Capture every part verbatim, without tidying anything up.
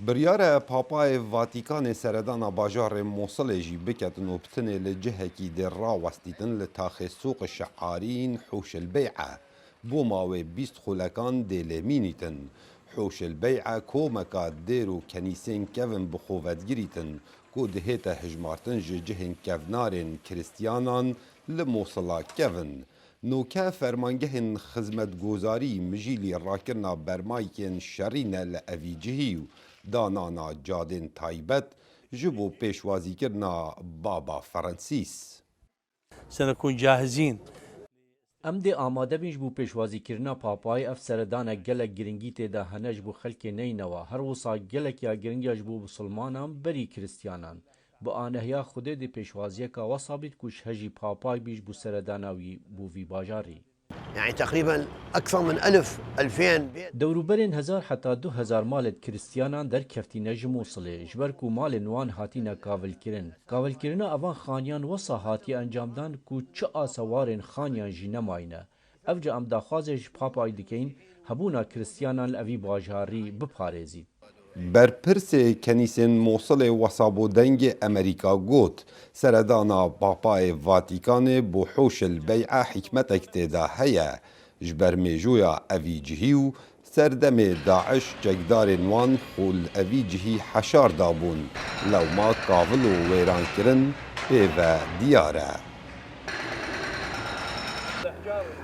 Biryar e Papayê Vatikanê seredana bajarê Mosilê jî biketin û bi tinê li cihekî dê rawestîtin li taxê Sûq Şearîn Hûşil Bey'e bo mawê bîst xulekan dê lê mînîtin. Hûşil Bey'e komeka dêr û kenîsên kevin bi xwe vedigirîtin ku dihête hijmartin ji cihên kevnarên Kristiyanan li Mosila kevin. Noke fermangehên xizmetgozarî mijîlî rakirina bermayikên şerî ne li evî cihî û danana cadên taybet ji bo pêşwazîkirina Baba Fransîs. سنكون جاهزين. Em dê amade bin ji bo pêşwazîkirina Papayê. Ev seredanek gelek giringî tê de hene ji bo xelkê Neynewa. Her wisa gelek ya giring e ji bo bisilmanan berî Kristiyanan. Bi anehiya Xwedê dê pêşwaziyeka wesa bît ku ji hejî Papayê bî ji bo seredana wî bo vî bajarî. يعني تقريبا أكثر من ألف ألفين بيت. Dewrûberên hezar heta du hezar malêt Kristiyanan derkeftîne ji Mûsilê, ji ber ku malên wan hatîne kavilkirin. Kavilkirina evan xaniyan wesa hatiye encamdan ku çi asa warên xaniyan jî nemayîne. Evca em daxwazê ji Papayê dikeyin hebûna Kristiyanan li evî bajarî biparêzît. Berpirsê Kenîsên Mosilê wesa bo Dengê Emerîka got, seredana Papayê Vatikanê bo Hûşil Bey'e hikmetek tê de heye. Ji ber mêjoya evî cihî û serdemê DAIŞ çekdarên wan xwe li evî cihî heşar dabûn. Lewma kavil û wêrankirin pê ve diyar e.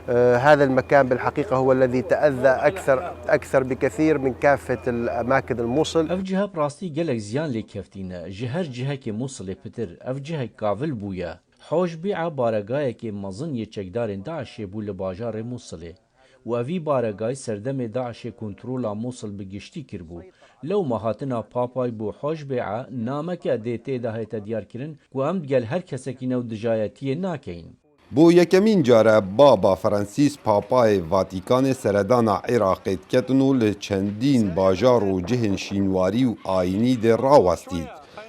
آه، هذا المكان بالحقيقة هو الذي تأذى أكثر أكثر بكثير من كافة الأماكن الموصل. Ev cihe bi rastî gelek ziyan lê keftîne. Ji her cihekê Mûsilê pitir. Ev cihek kavil bûye. Hojbî'a baregayekê mezin yê çekdarên DAIŞê bû li bajarê Mûsilê. Û evî baregay serdemê DAIŞê kontrola Mûsil bi giştî kiribû. Lewma hatina Papayê bo Hojbî'a nameke dê tê de hête diyarkirin ku em digel her kesekî new dijayetiyê nakeyin. Bo yekemîn car e Baba Fransîs Papayê Vatikanê seredana Iraqê diketin û li çendîn bajar û cihên şînwarî û ayînî dê rawestît.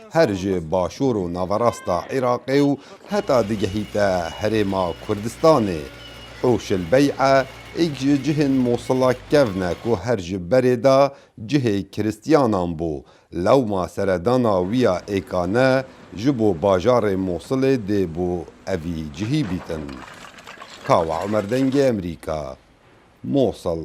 Her ji başûr û naverasta Iraqê û heta digehîte Herêma Kurdistanê. Hûşil Bey'e êk ji cihên Mosila kevn e ku her ji berê de cihê Kristiyanan bû. Lewma seredana wî ya êkane ji bo bajarê Mosilê dê bo evî cihî bîtin. Kawa Umer Dengê Emerîka, Mosil.